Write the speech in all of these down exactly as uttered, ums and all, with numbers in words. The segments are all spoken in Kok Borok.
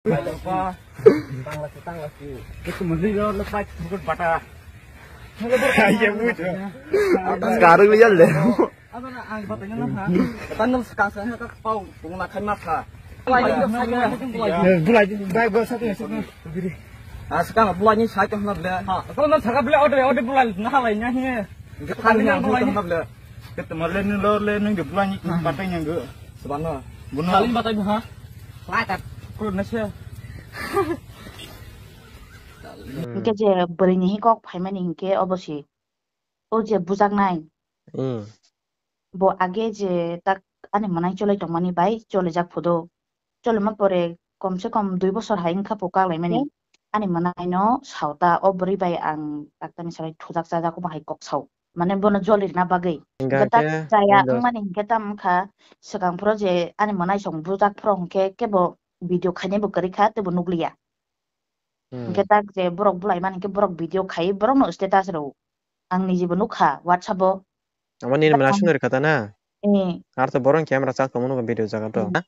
Sekarang lihat deh. Bulai, bulai, bulai, bulai, bulai. Ah, sekarang bulai ni saya tu nak beli. Ha, kalau nak cakap beli order, order bulai, nah, lainnya ni. Kita ni nak beli. Kita malah ni lor le ni bulai ni pakai yang ke. Sebab na. Bunuh. Kali batai ha. Lai tak. Kalau nasi. Hingke je bwrwini hi kok phaimani hingke obo si. O je bujaknai. Hmm. Bo age je tak ani mwnai cholai tongmani bai cholijak phudo. Cholima pore kom se kom dui bosor hai wngkha po kaklaimani. Hmm. Ani mwnai no sao ta o bwrwi bai ang taktani salai thujak chajak omo hai kok sao. Mane bono joli rwna bagwi. Hingke tak chaya wngmani hingke tam wngkha swkang phoro je ani mwnai song bujak phoro hingke kebo video khainai bo kwrwi kha teibo nukliya. Hmm. Hingke tak je borok bulai mani hingke borok video khai borok no status rw. Ang niji bo nukha WhatsApp o. Amo nini mwnai song rwkha ta na? Eh. Ar to borok camera chak tongmano video jaga to. Hmm.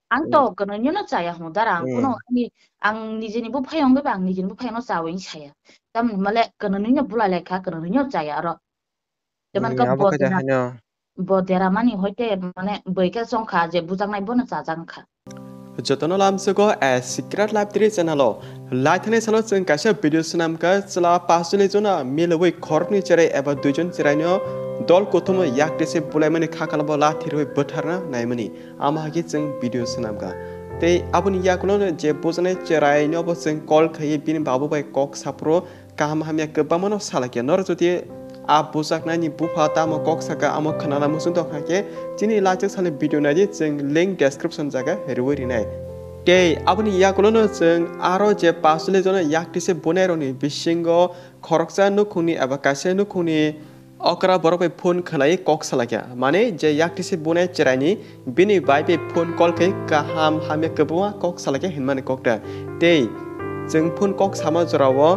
Ang to kono nino chaya hwn dara ang kono ani ang nijini buphai wngwi ba ang nijini buphai no chawi saya. Tamni male kono nino bulai lai kha kono nino chaya aro. Teman ka abo kha bodera, haino. Bodera mani hoite mane boike chongkha je bujaknai bono chajak kha. Jotono lamsugo a secret life three channel o. Laithani salo chwng kaisa video swnamkha chwla pasuli jona milwi khoroknwi cherai eba duijon cheraino dol kuthumwi yaktise bulaimani khakalabo lathirwi bwtharna naimani. Ama haki chwng video swnamkha. Tei aboni yakulono je bujaknai cherainobo chwng call khaiwi bini babu bai kok saphuru kaham hamya kwbangmano salakya. Norok jodi a bujaknaini bupha tamo kok saka amo khwnana muchung tongkha khe chini lachak salni video naidi chwng link description jaga riwi rinai. Tei aboni yakulono chwng aro je pasuli jono yaktise bunairokni bisingo khoroksa nukhungni eba kaisa nukhungni okra borok bai phone khwlaiwi kok salakya. Mane je yaktise bunai cheraini bini bai bai phone call khai kaham hamya kwbangma kok salakya hinmani kokta. Tei chwng phone kok sama jorao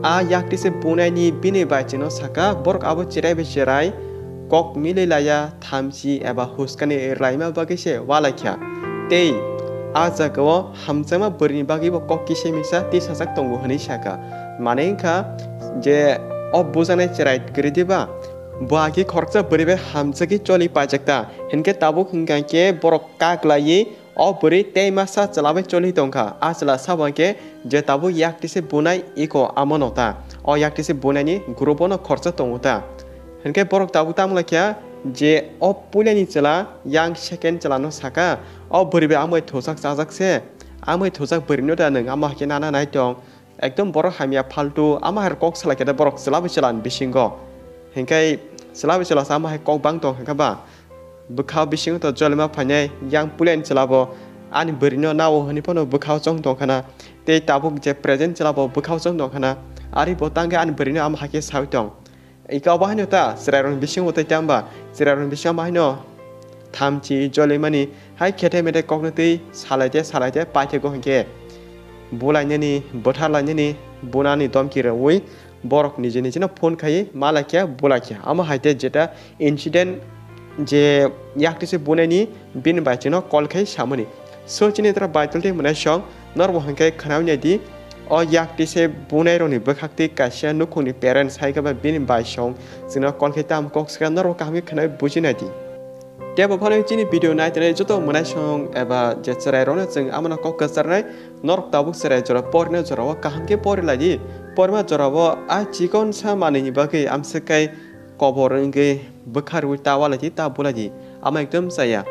a yaktise bunaini bini bai chino saka borok abo cherai bai cherai kok milwi laiya thamchi eba huskani rwlaima bagwi se ualaikha. Tei a jagao hamjakma bwrwini bagwibo kok kisa misa tisajak tongo hwnwi saka. Mane wngkha je o bujaknai cherai kwrwi diba? Bo aki khoroksa bwrwi bai hamjagwi choli paijak ta. Hinkhe tabuk hwnkha khe borok kaklaiwi o bwrwi tei masa chwla bai choli tongkha. A chwla sabo hinkhe je tabuk yaktise bunai iko amo no ta. O yaktise bunaini group o no khoroksa tongo ta. Hinkhe borok tabuk tamo lai kha je o puilani chwla yang second chwla no saka, o bwrwi bai amoi thujak chajak se, amoi thujak bwrwi no da nwng amo hai khe nana nai tong. Ekdom borok hamya phaltu, ama hai kok salai khe borok chwla bai chwla ni bisingo. Hinkhe chwla bai chwla sa ama hai kok bang tong kha ba. Bwkha bisingo to jolima phainai yang pulen chwla bo ani bwrwi no nao hwnwi phano bwkha chong tong khana. Tei tabuk je present chwla bo bwkha chong tong khana. Ari bo tangkhe ani bwrwi no ama hai khe saui tong. Ika obo haino ta chwrairokni bisingo tei tei amba chwrairokni bisingo ama haino thamchi jolimani hai khetai metai kokno twi salaite salaite paithakgo hinkhe bulainani bwtharlainani bunani domki rwui borok niji nijino phone khai malaikha bulaikha. Amo hai tei jeta incident je yaktise bunaini bini bai chwngno call khai samani. So chini tra Baitul tei mwnaisong norbo hwnkhe khwnaui naidi, o yaktise bunairokni bwkhaktwi kaisa nukhungni parents hai khe ba bini baisong chwngno call khai tamo kok swkha norbo kaham khe khwnaui buji naidi. Tei bo phano chini video naitonai joto mwnaisong eba je chwrairokno chwng amano kok kwcharnai, norok tabuk chwrai jora porina jorao kaham khe porilaidi, porima jorao a chikonsa manwini bagwi amswk kai kobor wngwi bwkha rwui ta ualaidi ta bulaidi, amo ekdom chaya.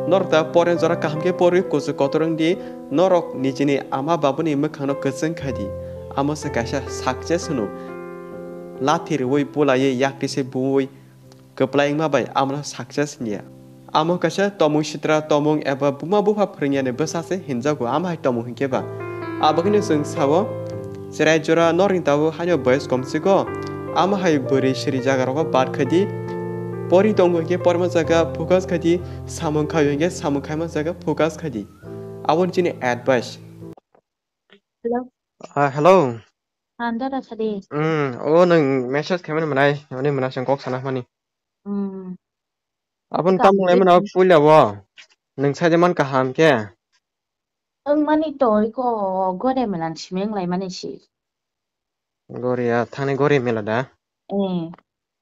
Norok ta porna jora kaham khe porwi kuchuk kotor wngdi, norok nijini ama babuni mwkhangno kwchwng khaidi, amo se kaisa success hwno. Lathi rwui bulaiwi yaktise buui kwplai wngma bai amono success hinya. Amo kaisa tomung sitra tomung eba buma bupha phwrwngya ni bwsa se hinjago, amo hai tomung hinkhe ba. Abo kheno chwng sao, chwrai jora norni tabuk haino boyes kom siko, amo hai bwrwi siri jaga rogo bad khaidi, pori tongo hinkhe porma jaga focus khaidi, samung khaio hinkhe samung khaima jaga focus khaidi. Aboni chini advice. Hello. Ah, hello. Andara sadi. Hmm, o nwng message khaimani mwnai, ani mwnai chwng kok sana mani. Hmm. Aboni tamung lai mano puila bo. Nwng saide man kaham khe. Wng mani to iko gore melan simi wng lai mani si. Goria, thani gori mela da? Eh.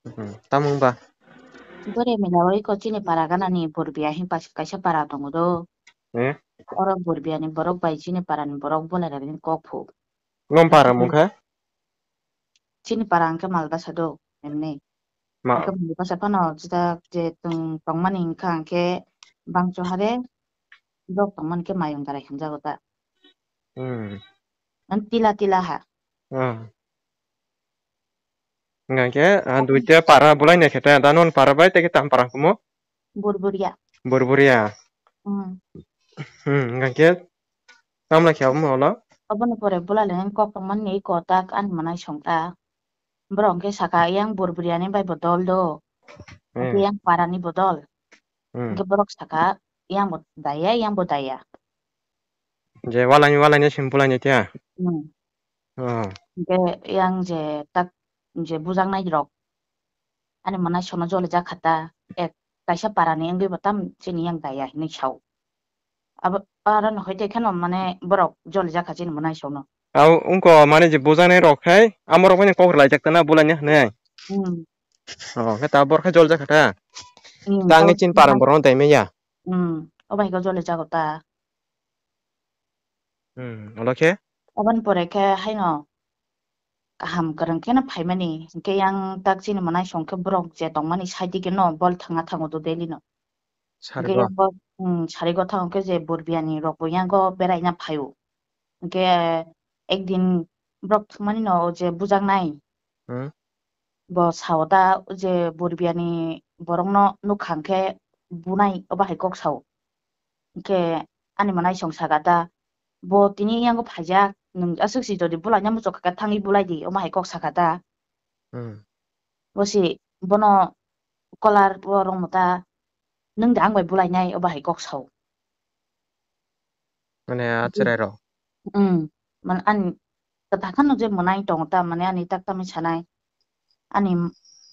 Hmm, tamung ba? Gore mela o iko chini para gana ni Borbiya hin pas-, kaisa para tongo do. Eh? Oro Borbiya ni borok bai chini para ni borok bolai rani kok phu. Nom para mung kha? Chini para hwnkhe Malbasa do, emni. Ma- Hwnkhe Malbasa phano jeta je tong-, tongmani hwnkha hwnkhe bangso hare borok tongmani khe Mayung Darai hinjago ta. Hmm. An tila tila ha. Hmm. Hwnkhe, ah, duita para bolai nai khe ta, da non para bai tei khe tam para kumo? Burburia. Burburia. Hmm. Hmm, hwnkhe, tamla khe amo olo? Oboni pore bolai le kok tongmani ni iko tak ani manai song ta. Borok hwnkhe saka yang Burburia ni bai bo dol do. Hwnkhe Hmm. yang para ni bo dol. Hmm. Hwnkhe borok saka yang bo daya, yang bo daya. Je walai, walai ni sim bolai ni tiya? Hmm. Oh. Hwnkhe yang je tak je bujaknai rok ani manai sono jole jak kha ta, ek kaisa para ni wngwi bo tam chini yang daya hinwi sao. Abo, aro no hoite kheno mane borok jole jak kha chini manai sono. Au wngko mane je bujaknai rok khai, amo rok bai kok rwlai jak ta na bolai ni hwnwi. Hmm. Oh, khe ta bor khe jol jak kha ta. Hmm, Ta wngwi tabo chini para borok no dai manya. Hmm, o bai khe jole jago ta. Hmm, olo khe? Aboni pore khe haino kaham kwrwng kheno phaimani, hwnkhe yang tak chini manai song khe borok je tongmani side digi no bol thangna thango do daily no. Hwnkhe Sarigo. yang bo, hmm, sarigo thango khe je Borbiani rok bo yang go beraina phaio. Hwnkhe ekdin borok thangmani no o je bujaknai. Hmm. Bo sao ta je Borbiani borokno nukha hwnkhe bunai obo hai kok sao. Hwnkhe ani manai song saka ta, bo tini yango phaijak, nwng aswk si jodi bulaina muchuk kha khe thangwi bulai di, omo hai kok saka ta. Hmm. Bo si bono kolar bo rwngmo ta, nwng de ang bai bulainai, obo hai kok sao. Mane a Hwnkhe, chwrai rok. Hmm. Man ani kwtakhano je mwnai tongo ta, mane ani tak tamni sanai. Ani,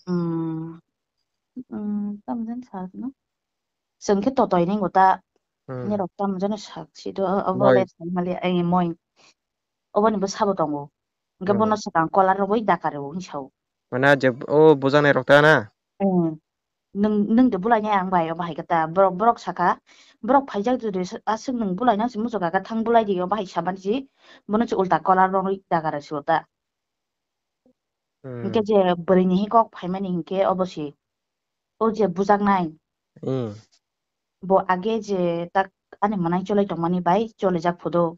mm, mm, tamo jani sa no? Chwng khe totoi ningo ta, Hmm. nirok tamo jani sak si do, abo Moi. le sai mali, ai, moi. Oboni bo sabo tongo. Hwnkhe Oh. bono swkang kolar rwui dakar rw hinwi sao. Mane je o bujaknai rok ta na? Hmm. Nwng, nwng de bulainai ang bai, obo hai khe ta. Borok, borok saka, borok phaijak jodi aswk nwng bulaina se muchuk kha khe thang bulai di, obo hai saban si, bono se ulta kolar rwui dakar rw si o ta. Hmm. Hwnkhe je bwrwi ni hi kok phaimani hwnkhe obo se. O je bujaknai. Hmm. Bo age je tak ani mwnai cholai tongmani bai chole jak phudo.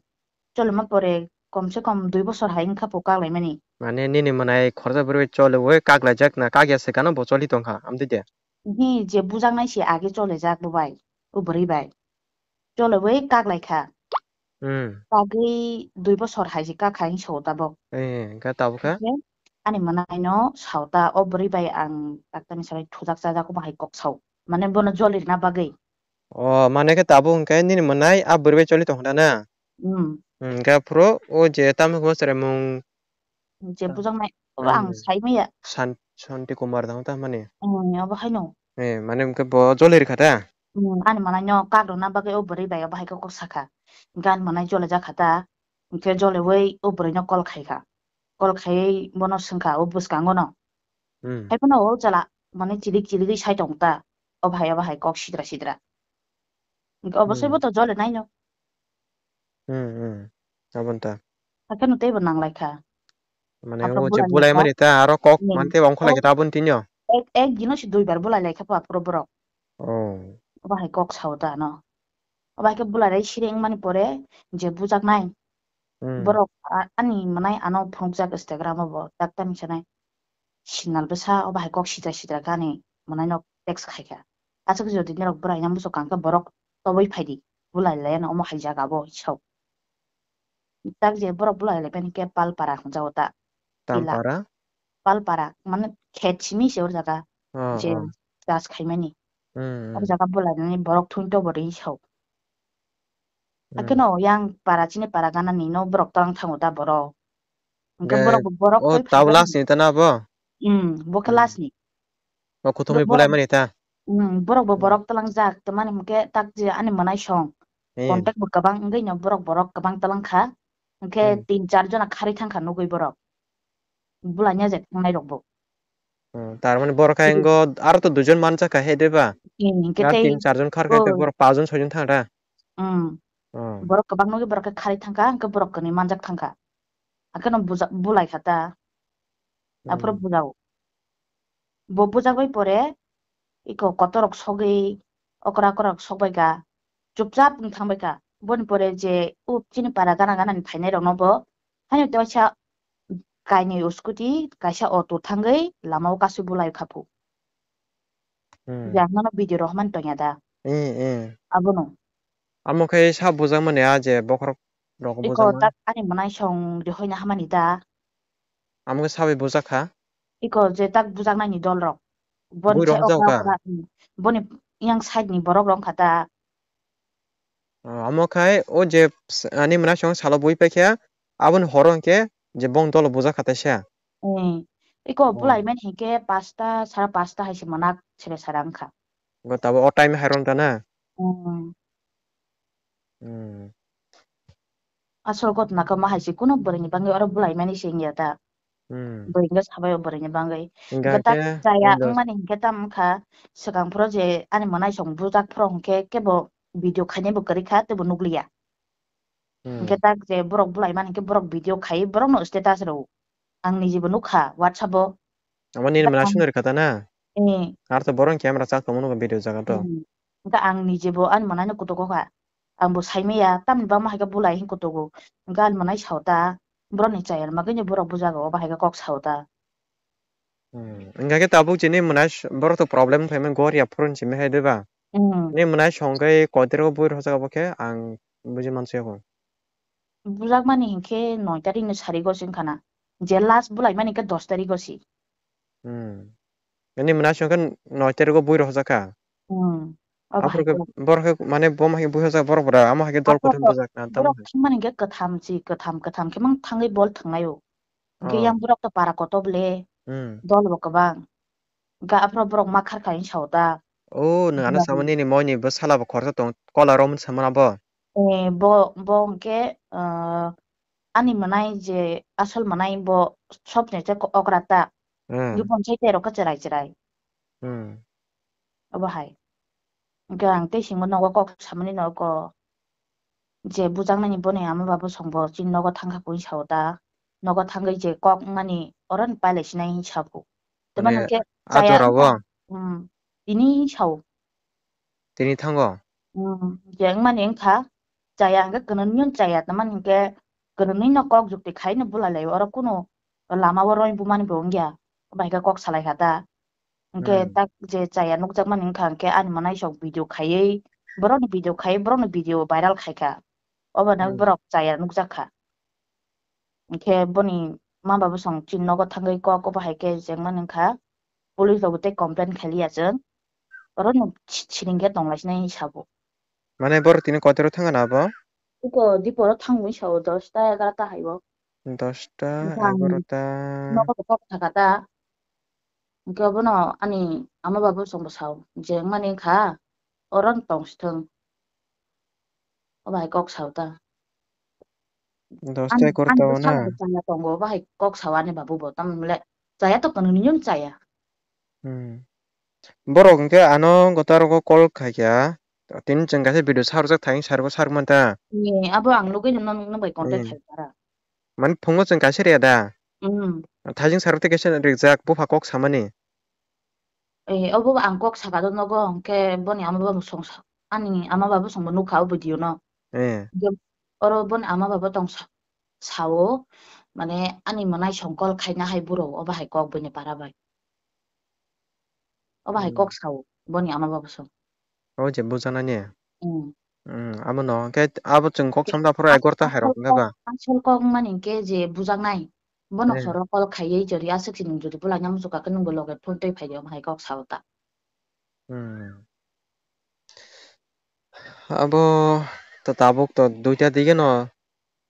Cholema pore kom se kom dui bosor hai wngkha pho kak laimani. Mane nini mwnai khoroksa bwrwi chole oi kak laijak na, kak ya se gana bo choli tongkha, amtwi de? Hi je bujaknai se age chole jak bo bai, o bwrwi bai. Chole oi kak lai kha. Hmm. Kagwi dui bosor hai se kak hai wngsa o tabok. Eh, hwnkhe tabuk kha? Hwnkhe ani mwnai no sao ta, o bwrwi bai ang taktani salai thujak chajak omo hai kok sao. Mane bono joli rwna bagwi. O, mane khe tabuk hwnkhe nini mwnai a bwrwi bai choli tongkha na? Hmm. Hmm, hwnkhe aphuru o je tamo khe bo chwraimung Je bujaknai, obo ang Hmm. sai maya. San-, Santi Kumar dang ta mani. Hmm, obo haino. Eh, mane hwnkhe bo joli rwkha ta? Hmm, ani mwnai no kak rwna bagwi o bwrwi bai obo hai khe kok sakha. Hwnkhe ani mwnai jole jak kha ta. Hwnkhe jole oi o bwrwi no call khai kha. Call khaiwi bono swngkha o bwskango no. Hmm. Hai phano o chala mane chilik chiligwi sai tong ta. Obo hai, obo hai kok sidra sidra. Hwnkhe obo se Hmm. bo to jole naino. Hmm, hmm. Aboni ta. Hakhe no teibo nang lai kha. Mane Aphuru o je bulai bulai lai kha. Mani ta aro kok Hmm. mante ongkho lai O khe ta aboni tinyo. Ek, ek dino se dui bar bulai lai kha pa aphuru borok. Oh. Obo hai kok sao ta ano. Obo hai khe bulai rai siri wngmani pore je bujaknai Hmm. borok a-, ani mwnai ano phunukjak Instagram o bo tak tamni sanai. Signal bwsa obo hai kok sidra sidra khe ani mwnai no text khai kha. Aswk jodi norok bwrwi no muchuk kang khe borok tobwi phai di. Bulai lai ano omo hai jaga bo sao. Tak je borok bulai lai bani khe Palpara hwnjago ta. Tila. Tampara? Palpara, mane khet simi se o jaga. Oh, je oh. Chas khaimani. Hmm, O hmm. Jaga bulai nani borok thung to bo ri sao. Hmm. Hakhe no yang para chini para gana ni no borok tang thango ta borok. Hwnkhe Ge-, borok bo borok o tei tau phai last ni ta na bo? Hmm, bo khe Hmm. Last ni. O kuthumui Bo-, bulai borok mani ta? Hmm, borok bo Hmm. Borok talang jak, tamani hwnkhe tak je ani mwnai song. Eh. Contact bo kwbang wngwi no borok borok kwbang talang kha. Hwnkhe Hmm. tin char jona kharwi thang kha nugwi borok. Bulaina je thangnai rok bo. Hmm, tar mani borok khe Sidi. Wngkha aro to duijon manjak kha he de ba? Hmm, hwnkhe Ar tei tin char jon khar khe oh. Borok pas jon soi jon thang da. Hmm. Oh. Borok kwbang nugwi borok khe kharwi thang kha, hwnkhe borok kwnwi manjak thang kha. Hakheno buja-, bulai kha ta. Aphuru Hmm. bujao. Bo bujagwi pore iko kotorok sogwi okra okra sok bai kha, chupchap wng thang bai kha. Boni pore je u chini para gana gana ni phainai rok no bo haino teisa kainwi scooty kaisa auto thangwi lama o kasui bulai kha phu. Hmm. Je ang no video rohormani tongya da. Eh, eh. Abono. Amo khe sa bujak mani a je bokhorok rok iko bujak mani. Tak ani mwnai song rihoi na hamani da. Amo khe sabai bujak kha? Iko je tak bujaknaini dolrok. Boni Bui rok sai okra jao kha? Okra, hmm. Boni yang side ni borok rok kha ta. Oh, amo khai o je s-, ani mwnai song salo bui paikha, aboni horo hwnkhe je bong dolo bujak kha taisa. Hmm. Iko Oh. Bulai mani hinkhe pasta, sara pasta hai se manak sere sara wngkha. Bo tabo o time hai rong ta na? Hmm. Hmm. Asol ghotona khe ma hai se kuno bwrwi ni bagwi oro bulai mani se wngya ta. Hmm. Bwrwi hwnkhe sabai o bwrwi ni bagwi. Hwnkhe tak chaya wngmani hwnkhe tam wngkha swkang phuru je ani mwnai song bujak phuru hwnkhe kebo video khainai bo kwrwi kha teibo nukliya. Hmm. Hwnkhe tak je borok bulai mani hwnkhe borok video khai borok no status rw. Ang niji bo nukha WhatsApp o. Amo nini mwnai song rwkha ta na? Eh. Ar to borok camera chak tongmano video jaga to. Hmm. Hwnkhe ang niji bo ani mwnai no kutugo kha. Ang bo saimaya, tamni bangma hai khe bulai hin kutugo. Hwnkhe ani mwnai sao ta, borok ni chayar ma khe borok bujago, obo hai khe kok sao ta. Hmm. Hwnkhe tabuk chini mwnai s-, borok to problem wngkha, goria phuru simi hai de ba? Hmm. Ni mwnai songkhe koitero bui rwjak abo khe ang buji mansi ya kho. Bujakmani hinkhe noi tarikni sarigo se wngkha na. Je last bulaimani hinkhe dos tarigo se. Hmm. Nini mwnai songkhe noi tarigo bui rwjak kha? Hmm. Obo hai khe. Borok khe mane bo hai khe bui rwjak borok bwra, amo hai khe dol kothom bujak na tamo borok hai. Thangmani hinkhe kwtham si, kwtham, kwtham khe mang thangwi bol thangnaio. Hinkhe yang borok to para kotor le, hmm, dol bo kwbang. Ga aphro borok ma kharkha hinwi sao ta. O, nwng ano samo nini moi ni bwsala bo khoroksa tong, kola romwi samano bo. Eh, bo, bo hwnkhe, ah, ani mwnai je asol mwnai bo sop ni je okra ta. Hmm. Gibon sai terok khe chwrai chwrai. Hmm. Obo hai. Hwnkhe ang tei singmo nogo kok samani nogo. Je bujaknani boni ama babu songbo chini nogo thangkha pui sao ta. Nogo thangwi je kok wngmani oro ni pailai sinai hinwi sabu. Tamani hwnkhe a chaya jorao wngkha. Hmm. Tini sao. Tini thango? Hmm. Je wngmani wngkha chaya hwnkhe kwnwi no chaya tamani hwnkhe kwnwi no kok jukti khai no bulai lai oro kunu lama o roi bumani bo wngya. Bai khe kok salai kha ta. Hwnkhe hmm, tak je chaya nukjakmani wngkha hwnkhe ani mwnai sok video khaiwi, borokni video khaiwi, borokni video viral khaikha. Obo no hmm, borok chaya nukjak kha. Hwnkhe boni ma babu song chini nogo thangwi kok obo hai khe jengmani wngkha. Police rok bo tei complain khailiya chwng. Oro no si-, siring khe tonglaisnai hinwi sabo. Mane borok tini kotor thangana abo? Uko diporo thangwi sao dosta egarota hai o. Dosta, egarota. Nogo bo kok thaka ta. Hwnkhe obono ani ama babu songbo sao, je wngmani wngkha, oro no tong sithwng. Obo hai kok sao ta. Dosta ani, egarota ani o na? Bwsano bo chaya tongo, obo hai kok sao ani babu bo, tamni le chaya to kwnwi no chaya. Hmm. Borok hwnkhe ano gotaro call khaikha, tini chwng kaisa video sarjak thai, sarbo sarmanta. Ni, abo ang nugwi no nung bai contact hmm, khai para. Mane phungo chwng kaisa riya da? Hmm. Thaijing sar tei kaisa rijak bupha kok samani. Eh, obo ang kok saka do nogo, hwnkhe boni ama babu song sa-, ani ama babu songbo nukha o video no. Eh. Hwnkhe oro boni ama babu tong sa-, sao, mane ani mwnai song call khaina hai buro, obo hai kok bini para bai. Obo hai hmm, kok sao, boni ama babu song. O je bujanani. Hmm. Hmm, amo no, hwnkhe abo chwng kok samna phuru egarota hai rok hwnkhe ba? Asol kok wngmani hwnkhe je bujaknai. Bono eh, horo call khaiwi jodi aswk se nwng jodi bwlaina muchukha khe nwngbo loge phone twi phai di, omo hai kok sao ta. Hmm. Abo to tabuk to duita dige no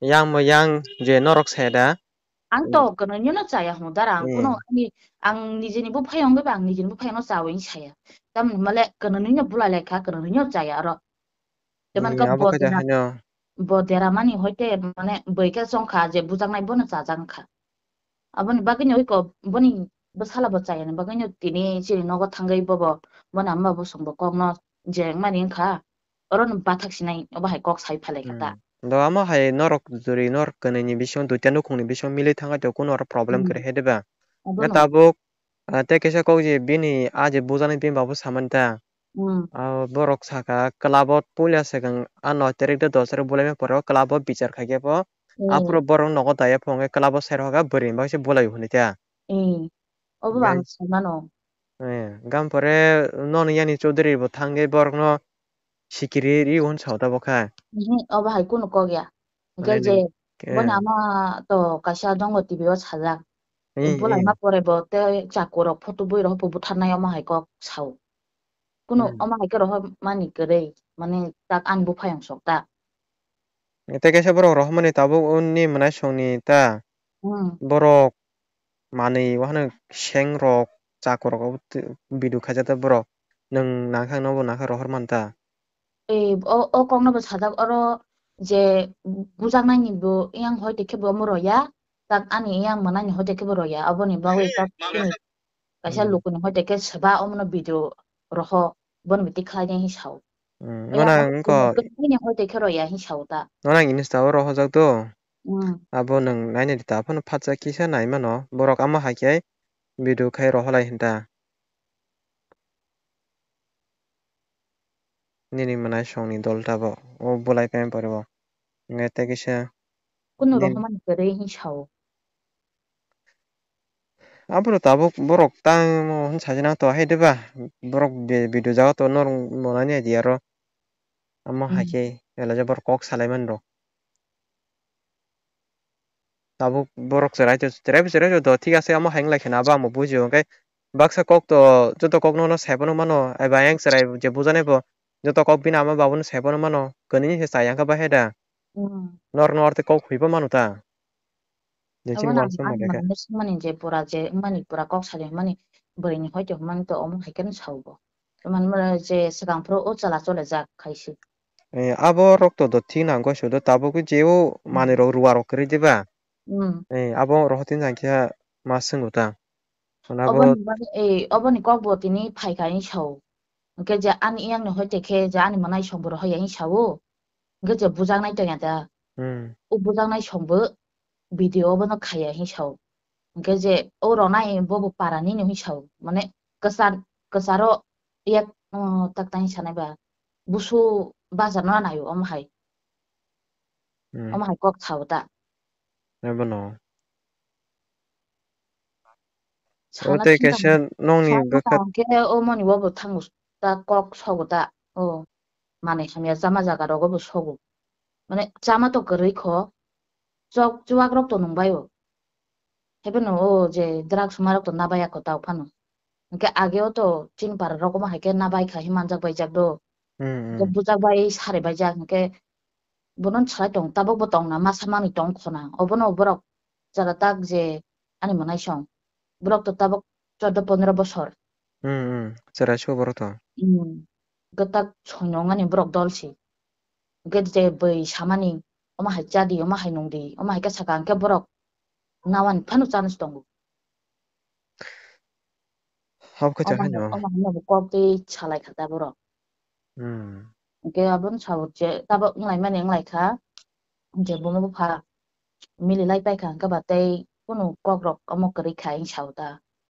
yang mo yang je norok saya da. Ang to hmm, kwnwi no chaya hwn dara, ang hmm, kuno ani, ang nijini buphai wngwi ba ang nijini buphai no chawi saya. Tamni male kwnwi no bulai lai kha, kwnwi no chaya oro. Jeman Hmm, ka abo bo khe dera, haino. Bo dera mani hoite mane bwikhe chongkha je bujaknai bono chajak wngkha. Aboni bagwino iko boni bwsala bo chayani bagwino tini chini nogo thangwi bobo boni amma bo songbo kokno je wngmani wngkha. Orono bathak sinai obo hai kok sai phalai kha ta. Hmm. Do amo hai norok juri norok kwnwi ni bisingo duita nukhung ni bisingo milwi thangkha to kuno oro problem Hmm. kwrwi hai diba? Abono. Tabuk Ah, tei kaisa kok je bini ah je bujaknai bini babu samani ta. Hmm. Ah, borok saka club o puila swkang ah noi tarik de dos tarik bulaima pore o club o bichar khaikhe bo. Hmm. Aphuru borok nogo daya phunukhe club o sai rokha bwrwi ni bagwi se bulai hwnwi ta. Hmm. Obo Bai- ang sai mano. Eh, gam pore nono yani Chaudhary bo thangwi borokno sikiri ri hwn sao ta bo kha. Mhm, obo hai kunu kok ya. Hwnkhe Mane je nini, bono eh. Ama to kaisa dongo T V o sajak. Hmm, hmm. Bulaima pore bo tei chakurok photo bui rok bo butharnai omo hai kok sao. Kunu Hmm. Omo hai khe rohor mani kwrwi, mane tak ani buphayung sok ta. Tei kaisa borok rohormani tabuk uni mwnaisongni ta. Hmm. Borok manwi wahano seng rok chakurok abo tw-, video khaijak ta borok. Nwng nangkha nobo nangkha rohor man ta. Eh, o, o kokno bo sajak oro je bujaknaini bo yang hoi tei khe bo omo roya, tak ani yang mwnani hoi tei khe bo roya, aboni bagwi tak chini kaisa Hmm. Lukuni hoi tei khe swba omono video roho, bono biti khlainai hi sao. Hmm, Yang mano hoi tei wngkha khe bo kwthwini hoi tei khe roya hi sao ta. Nono ang Insta o rohorjak do. Hmm. Abo nwng naina di ta phano phatsa kisa nai mano, borok amo hai khe video khai rohor lai hinta. Nini mwnaisongni dol tabuk o bulai paimani pore bo. Hwnkhe tei kisa Kunu nini rohormani kwrwi hin sao. Aboro tabuk borok tamo hwn sajana to hai diba? Borok be-, video jaga to norok monani idea ro. Amo Hmm. Hai khe elajak borok kok salaimani rok. Tabuk borok cherai to, cherai bo cherai to, thik ase, amo hai wng lai khe na, abo ang bo bujio. Hwnkhe baksa kok to, joto kok no, no sai phano mano, eba ayang cherai je bujanai bo, joto kok bini ama babu no sai phano mano, kwnwi ni se chaya wngkha bahai da. Hmm. Nor, nor tei kok hoi bo mano ta. Je chini Abo nang uansuk ani manya khe. Mane singmani je pura je wngmani pura kok sadi hwnmani bwrwi ni hoi to hwnmani to omo hai khe no sao bo. Tamani je swkang phuru o chwla chole jak khai se. Eh, abo rok to do thik nang goi sudo tabuk je o Hmm. Manwi rok ruwa rok kwrwi diba? Hmm. Eh, abo rohor tin jang khe ma swngo ta. Hwnba bo Oboni bagwi, eh, oboni kok bo tini phai kha hin sao. Hwnkhe je ani yang ni hoi te khe je ani mwnai song bo rohor ya hin sao. Hwnkhe je bujaknai tong ya da. Hmm. O bujaknai song bo video obono khaya hin sao. Hwnkhe je o ronai bobo para nini hin sao. Mane kwchar, kwcharo yak, uh, tak tang sanai ba. Busu bazar no naio omo hai. Hmm. Omo hai kok sao ta. Abono. Sana tei thung kaisa tong, nongni sana thung bwkha tong khe o moni bo bo thango ta kok sogo ta. O manwi hamya chama jaga rogo bo sogo. Mane chama to kwrwi kho. Chok chuwak rok to nung bai o. Haiphano o je drugs ma rok to nabai ya kho tao phano. Hwnkhe age o to chini para rok omo hai khe nabai kha hi manjak bai jak do. Hmm, hmm. Bujak bai sari bai jak hwnkhe bono salai tong, tabuk bo tong na, masa manwi tong khona. Obono borok jara tak je ani mwnai song. Borok to tabuk chordo pondro bosor. Hmm, hmm. Cherai su borok to. Hmm. Gwtak soino wngmani borok dol si. Hwnkhe je bwrwi samani, omo hai cha di, omo hai nung di, omo hai khe saka hwnkhe borok nawani phano chance tongo. Habo khe cha Omo hai haino. Omo haino bo kok twi salai kha ta borok. Hmm. Hwnkhe abono sabo je tabuk wng lai mani wng lai kha. Je bomo bupha mili lai pai kha hwnkhe ba tei kunu kok rok omo kwrwi kha hwn sao ta.